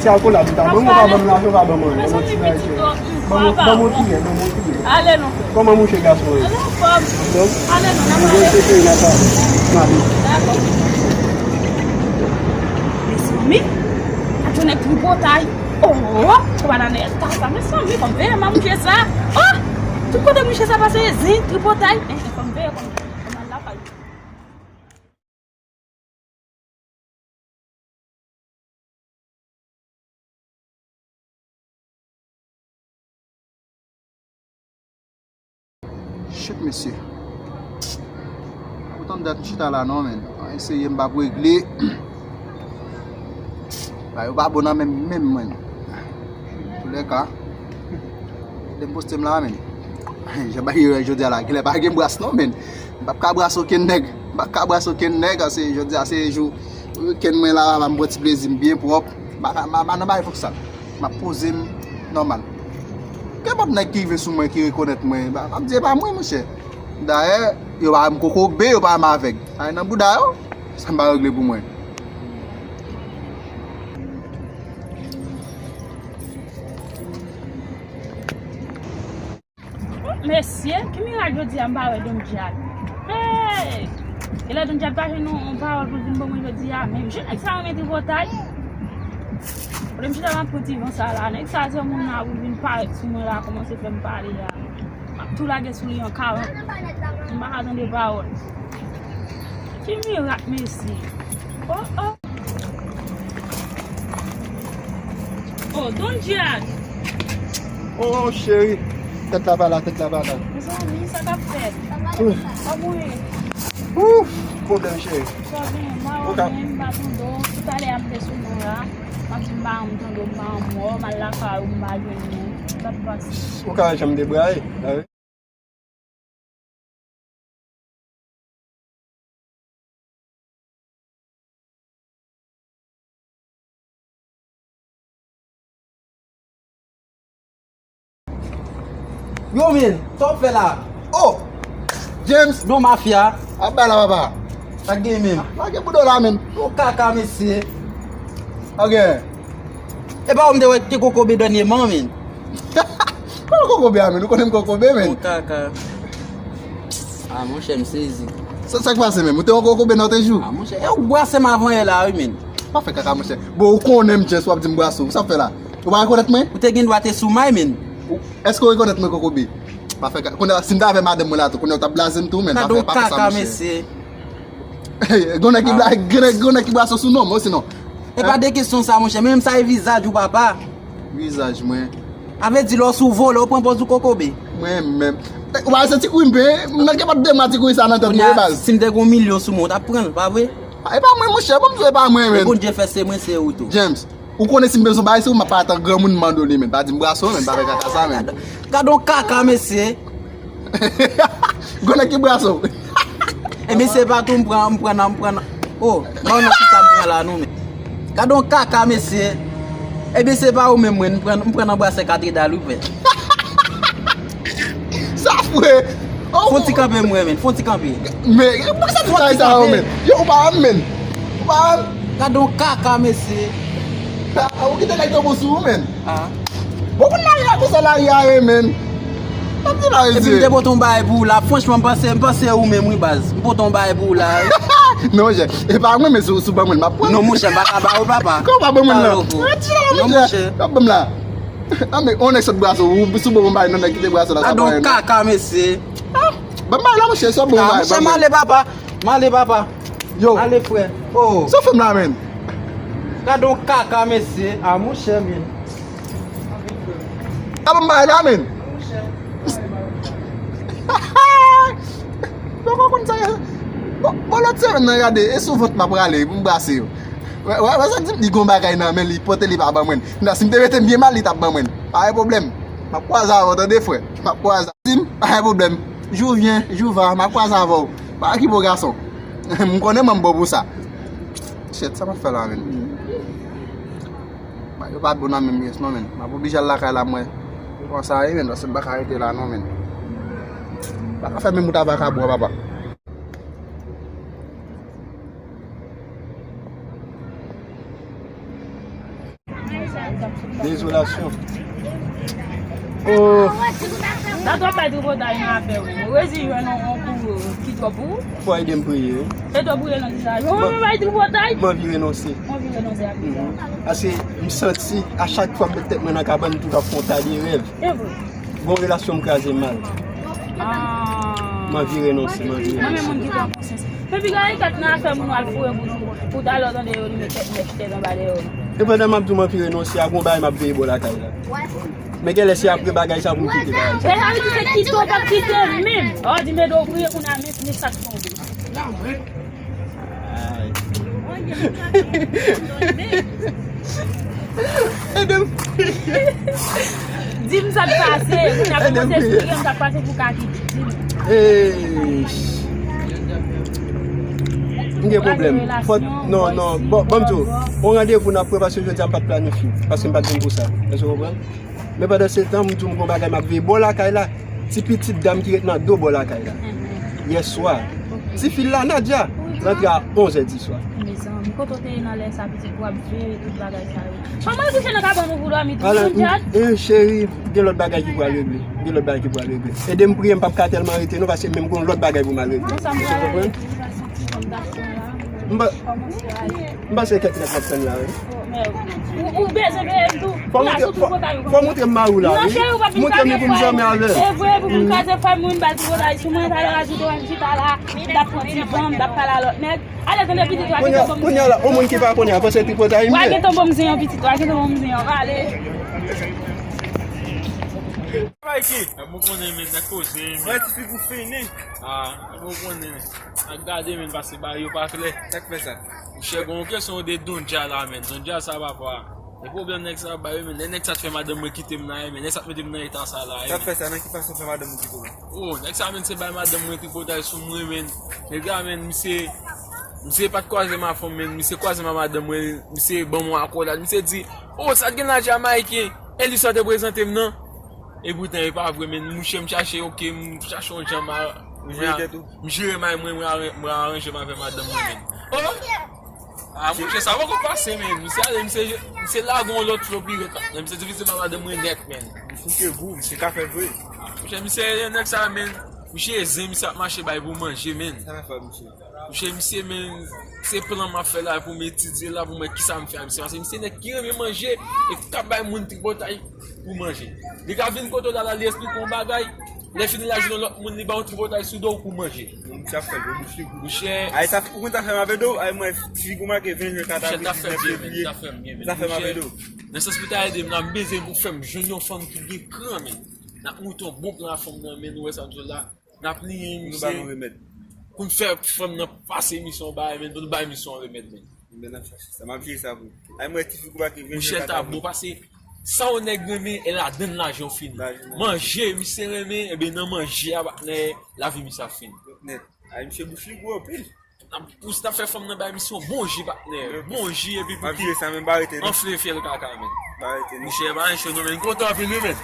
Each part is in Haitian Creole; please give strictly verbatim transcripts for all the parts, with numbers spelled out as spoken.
Se alkòl la, puta. Ban m, pa ban m lajan, pa ban m anyen. Ban m yon ti bagay, cheri. Ban m, ban m yon kiyè, ban m yon kiyè. Ale non, frè. Kòman mouche gason yo? Anfòm. Anfòm? Ale non, n ap ale. Mwen se cheri la, sa. N ale. Dakò. Mezanmi, gade yon nèg tripotay. Oh, oh, oh. Kòmandan Nèsta sa, mezanmi, fò m veye m a mouche sa. Oh, tout kote mouche sa pase, zen, tripotay. Eh, eh, fò m veye kòm, kòm al lakay. Shit, mesye. Ou tann dat m chita la non, men. Anyen serye m p ap regle. Ba yo pa bon nan menm, menm, mwen. Toulèka, lè m poste m la, men. Jan bagay yo ye jodi a la, genlè pa gen bras non, men. M p ap ka brase okenn nèg. M p ap ka brase okenn nèg, se jodi a, se jou wikenn mwen la, m pran ti plezi m byen pwòp. M pa, m pa, m pa nan bagay fòk sa. M ap poze m nòmal. Kenpòt nèg ki rive sou mwen, ki rekonèt mwen, m ap di, e pa mwen, monchè. Dayè, yo pa wè m kokobe, yo pa wè m avèg. Sa nan bouda yo, sa m pa regle pou mwen. Mesye, ki mirak jodi a m pa wè Don Djad? Hey! E lè Don Djad pa jwenn yon, yon pawòl pou l vin ban mwen jodi a, menm jan nèg sa renmen tripotay. Kote m chita m ap pran ti van sa la, nèg sa se moun la pou l vin parèt sou mwen la, kòmanse fè m pale a. M ap tou lage sou li an karant. M pa ka tande pawòl. Ki mirak, mesye? Oh, oh. Oh, Don Djad. Oh, cheri. Tèt la pa la, tèt la pa la. Mezanmi, sa k ap fèt? Ouf. Kòman w ye? Ouf, pwoblèm, cheri. Sa byen, m pa wè w menm, m pa tande w. Toutalè a m te sou non la. M ap di m pa janm tande w, m pa janm wè w, m al lakay ou, m pa jwenn ou. Sa k pase? Ou ka wè jan m debraye. Yo, men, sa w ap fè la? Oh! James! Don Mafya. Ap bay la, papa. Sa k gen menm? Lage bouda w la, men. Ou kaka, mesye. Ok. E pa ou m te wè ki kokobe dènyèman, men. Kòman kokobe a, men? Ou konnen m kokobe, men. Ou kaka. Ah, monchè, m sezi. Sa, sa k pase menm? Ou te yon kokobe nan te jou? Ah, monchè, e ou k brase m avanyè la, wi, men. Pa fè kaka, monchè. Bon, ou konnen m James, w ap di m brase w. Sa w ap fè la? Ou pa rekonèt mwen? Ou te gen dwa te sou may, men. Ou, èske w rekonèt mwen, kokobe? Pa fè kaka. Kounye a, si m t avè madanm mwen la tou, kounye a w t ap blaze m tou, men. Pa fè, pa fè sa, monchè. Gon nèg ki bla-, gon nèg, gon nèg ki brase w sou non m, osinon. E pa de kesyon sa, monchè. Menm sa e vizaj ou, papa. Vizaj mwen. A vle di lè w sou vole, w pran pòz ou kokobe. Mwen menm. Ou pa santi kouri m pe, nan gen pa de mwa ti kouri sa nan tèt mwen, baz. Si m te gen yon milyon sou mwen, w t ap pran l, pa vre? E pa mwen, monchè, ban m di w, e pa mwen, men. E Bondye fè se mwen, se ou tou. James, ou konnen si m bezwen bagay, se ou m ap pale ak granmoun m mande w li, men. Pa di m brase w, men, pa fè kaka sa, men. Gad on kaka, mesye. Gon nèg ki brase w. E mesye pa tou m pran, m pran nan, m pran nan. Oh, m pa nan ki sa m pran la non, men. Gad on kaka, mesye. E mesye pa ou menm, mwen, m pran, m pran nan brasè katedral, wi, frè. Sa fre. Oh. Fon ti kanpe, mwen, men. Fon ti kanpe. Men, poukisa ti bagay sa yo, men? Yo, ou pa wè m, men. Ou pa wè m? Gad on kaka, mesye. Ah, ou kite nèg yo bon sou ou, men. Ah. Bon, pou lari a konsa, lari a ye, men. Epi m te pote yon bagay pou ou la. Franchman, m panse, m panse ou menm, wi, baz. M pote yon bagay pou ou la. Non, monchè. E pa mwen, men si w, si w ban mwen, m ap pran. Non, monchè, m pa ka ba ou, papa. Kòman w pa ban mwen, non? Retire la, monchè. M ap ban m la. Ah, men, on nèg sot brase w, si w ban mwen bagay, non, nèg ki te brase w la, sa pa yon kaka, mesye. Ah, ban m bagay la, monchè, si w ban mwen bagay, ban mwen. M ale, papa. M ale, papa. Yo. Ale, frè. Oh. Sa w fè m la, men? Gad on kaka, mesye. Ah, monchè, men. Sa ban m bagay la, men. Poko konn sa. Bon, bon, lòt semèn nan, gade, e sou vant m ap rale pou m brase yo. Wè, wè, wè, sa di m li gon bagay nan men li, pote li pa ban mwen. Nan, si m te mete m byen mal, li t ap ban mwen. Pa gen pwoblèm. M ap kwaze avè w, tande, frè. M ap kwaze. Di m, pa gen pwoblèm. Jou vyen, jou va, m ap kwaze avè w. Pa okipe w, gason. M konnen mwen m bon pou sa. Shit, sa m ap fè la, men. Ba, yo pa bon nan menm pyès non, men. M ap oblije al lakay la, mwen. Kòman sa ye, men, paske m pa ka rete la non, men. Pa ka fè menm wout a vakabon an, papa. Dezolasyon. Oh. Sa twòp bay tripotay nan afè ou. Ou resi jwenn yon, yon kou ki twòp pou ou. Fò ede m priye, wi. E twòp priye nan kisa? Yo, mwen bay tripotay. M anvi renonse. M anvi renonse a kisa? Paske m santi a chak fwa m met tèt mwen nan kabann, m toujou ap fè yon ta de rèv. E vre. Bon, relasyon m kraze mal. Ah. M anvi renonse, m anvi renonse. Mwen menm moun ki pran konsyans. Epi gade kèk nan afè moun w al foure bouch ou, pou talè w tande yo li met kèk nèf tèt anba dèyè w. E pandan m ap di w m anvi renonse a, gon bagay m ap veye bò lakay la. Men genlè se apre bagay sa pou m kite bagay sa. E sa vle di se kite w p ap kite menm. Ò, di men do priye kounye a, men, men sa k tonbe. Ay. Ede m. Di m sa k pase. Kounye a kòmanse esplike m sa k pase pou ka kite. Di m. Eish. M gen pwoblèm. Fòk, non, non. Bon, bon, m di w, yon randevou n ap pran paske jodi a m pa t planifye. Paske m pa t vin pou sa. Èske w konprann? Men pandan se tan, m di w m gon bagay m ap veye bò lakay la. Ti pitit dam ki ret nan do bò lakay la. Yè swa. Ti fi l la, Nadia, rantre a onz è di swa. Mezanmi, kote w te ye nan lè sa, pitit, pou w ap veye tout bagay sa yo? Manman kouche nan kabann ou pou dòmi tou, Nadia. E, cheri, gen lòt bagay ki pral regle. Gen lòt bagay ki pral regle. Ede m priye, m p ap ka tèlman rete non, paske menm gon lòt bagay pou m al regle. Ou konprann? M pa, m pa se kèk nèg m ap tann la, wi. Ou, ou bezwen veye m tou. Fò montre, fò, fò montre m mari w la, wi. Montre m li pou m zanmi avè l. E vre, pou m kraze fòm moun, ba l ti votay sou mwen, talè a joute wè m chita la, m t ap pran ti van, m t ap pale a lòt nèg. Ale tande pitit, w a gen tanbou m zen. Kounye a la, yon moun ki pa konnen a panse tripotay m ye. W a gen tanbou m zen yon pitit, w a gen tanbou m zen yon, ale. Travay ki? Mwen konnen, men, nèg koze, men. Mwen ti figi w fini. Ah, mwen konnen. Ak gade, men, pase bagay yo pa klè. Sa k fè sa? Monchè, gon kesyon de Don Dja la, men. Don Dja sa, papa. E pwoblèm nèg sa bay yo, men. Lè nèg sa t fè madanm mwen kite m la, men. Nèg sa t mete m nan eta sa la, men. Sa t fè sa, nan ki fason fè madanm ou kite w la? Oh, nèg sa, men, se bay madanm mwen tripotay sou mwen, men. Nèg la, men, misye, misye pa t kwaze m a fanm, men. Misye kwaze m a madanm mwen, misye ban m yon akòdad. Misye di, oh, sa t gen la Jamayiken? E li sa te prezante m nan? E poutan, e pa vre, men. Monchè, m chache, oke, m chache yon jan, m a, m jere may mwen, mwen, mwen aranje m avè madanm mwen, men. Oh! Ah, monchè, sa poko pase, men. Misye ale, misye, misye lage yon lòt flo pi rèd. Misye divize pa madanm mwen nèt, men. Misye ka fè vre. Monchè, misye, nèg sa, men. Misye zen, misye ap mache bay pou manje, men. Sa fè misye. Monchè, misye, men, se plan m ap fè la pou m etidye la, pou m wè kisa m fè a misye. Paske misye nèg ki renmen manje e k ap bay moun tripotay pou manje. Li ka vin kote w la, la, li esplike yon bagay. Lè fini la, jwenn lòt moun, li ba w tripotay sou do w pou manje. Misye ap fè l, bouch li gou. Monchè. Ay, sa, ou konn sa fè m avè do? Ay, mwen, figi w make ven jen katrevendiznèf fevriye. Sa fè m byen, men. Sa fè m avè do. Nan sans pou ta ede m la, m bezwen pou fè m jwenn yon fanm ki gen kran, men. N ap monte yon bon plan a fanm nan, men, nou wè sa m di w la. N ap liyen misye. Pou n fè fanm nan pase misye yon bagay, men, pou nou bay misye yon remèd, men. Men n ap chache sa. M ap jere sa pou ou. Ay, mwen, ti fi kou pa ki vin. Monchè, l ta bon, paske sa yon nèg renmen, e ladann lajan w fini. Manje, misye renmen, ebyen, nan manje a, patnè, lavi misye ap fini. Nèt. Ay, misye bouch li gwo anpil. N ap pous, n ap fè fanm nan bay misye yon bon ji, patnè. Bon ji, epi pou ki anfle fyèl kaka, men. Monchè, pa yon cho non, men. M kontan anpil, wi, men.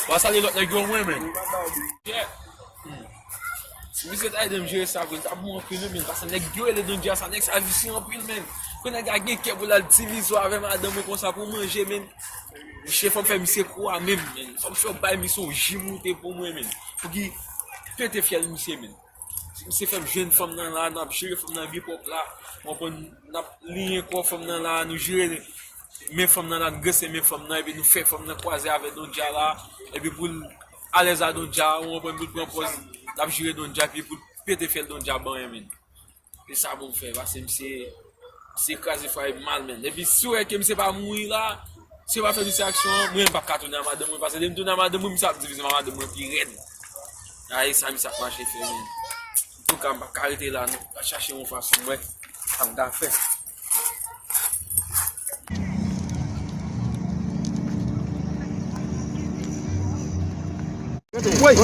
W a salye lòt nèg yo, mwen, men. Yeah. Hmm. Si misye ta ede m jere sa vre, l ta bon anpil, wi, men. Paske nèg yo rele Don Dja sa, nèg sa visye anpil, men. Pou nèg la gen kè pou l al divize w avè madanm mwen konsa pou manje, men. Monchè, fò m fè misye kou a menm, men. Fò m fè yo bay misye yon ji moute pou mwen, men. Pou ki pete fyèl misye, men. Si misye fè m jwenn fanm nan la, n ap jere fanm nan byen pwòp la. Ou konprann, n ap liyen kò fanm nan la, nou jere men fanm nan la, nou grese men fanm nan, epi nou fè fanm nan kwaze avè Don Dja la, epi pou l alèz a Don Dja, ou konprann, pou l pran pòz, l ap jere Don Dja, epi pou l pete fyèl Don Dja ban anyen, men. Se sa pou m fè, paske misye, misye kraze fwaye m mal, men. Epi si w wè ke misye pa mouri la, si yo pa fè misye aksyon an, mwen menm m p ap ka tounen a madanm mwen, paske lè m tounen a madanm mwen, misye ap divize m a madanm mwen pi rèd. A, e sa misye ap mache fè, men. Antouka, m p ap ka rete la, non. M ap chache yon fason, mwen. Sa m ka fè. Woy!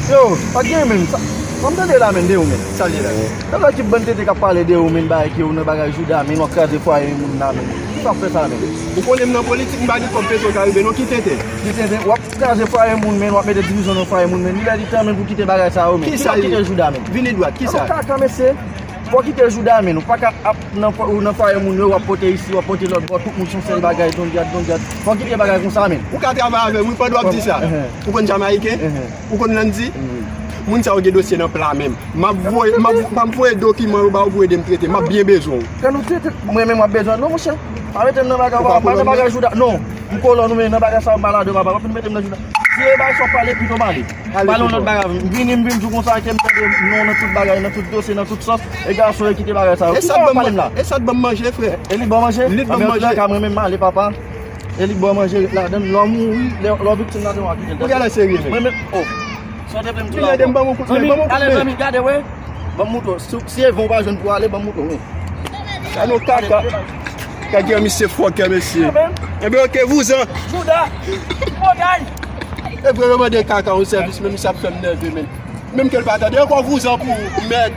Yo, pa gen menm sa. Mwen tande la menm de ou menm. Sa l ye la? Nan lòt ki bann tenten k ap pale de ou menm, bagay ki ou nan bagay jouda menm, w ap kraze fwaye moun la menm. Ki sa w ap fè sa menm? Ou konnen m nan politik, m pa gen kòb peso Karibe non, ki tenten? Ki tenten? W ap kraze fwaye moun menm, w ap mete divizyon nan fwaye moun menm. Li lè li tan menm pou kite bagay sa yo menm. Ki sa w ap kite jouda menm? Vini dwat, ki sa? Kaka mesye. Fò w kite jouda, men. Ou pa ka ap nan fwa-, ou nan fwaye moun yo, w ap pote isi, w ap pote lòt bò, tout moun se yon sèl bagay, dondyad, dondyad. Fò w kite bagay konsa, men. Ou ka travay avè m, wi, pandan w ap di sa. Ehn. Ou konn Jamayiken? Ehn. Ou konn Landy? Wi. Moun sa yo gen dosye nan pla menm. M ap voye, m ap, m ap voye dokiman yo ba ou pou ede m trete. M ap byen bezwen w. Kan nou trete, mwen menm w ap bezwen. Non, monchè. Pa mete m nan bagay, ou pa, pa nan bagay jouda. Non. M kolòn ou, men nan bagay sa yo, m pa ladan, papa. W ap vin mete m nan jouda. Si e bagay sa w pale, pito m ale. Ale, pale yon lòt bagay avè m. M vini, m vin di w konsa ke m tande non nan tout bagay, nan tout dosye, nan tout sòs. E gason yo kite bagay sa yo. Kisa w ap pale m la? E sa t ban m manje, frè? E li ban w manje? Li t ban m manje. Anben, antoulèka, mwen menm, m ale, papa. E li ban w manje ladan l, lè w mouri, lè, lè w viktim ladan, w a kite l. Ou genlè serye, men. Mwen menm, oh. Sa w te vle m di la ankò? Zanmi, ale, zanmi, gade, wi. Ban m moutre w. Si, si e van w pa jwenn pou w ale, ban m moutre w, wi. Sa nou kaka. Kaka misye fòkè, mesye. Enben, oke, vouzan. Jouda. Bagay. E vre, yo mande kaka yon sèvis, men misye ap fè m nève, men. Menm ke l pa tande, ankò vouzan pou ou, mèd.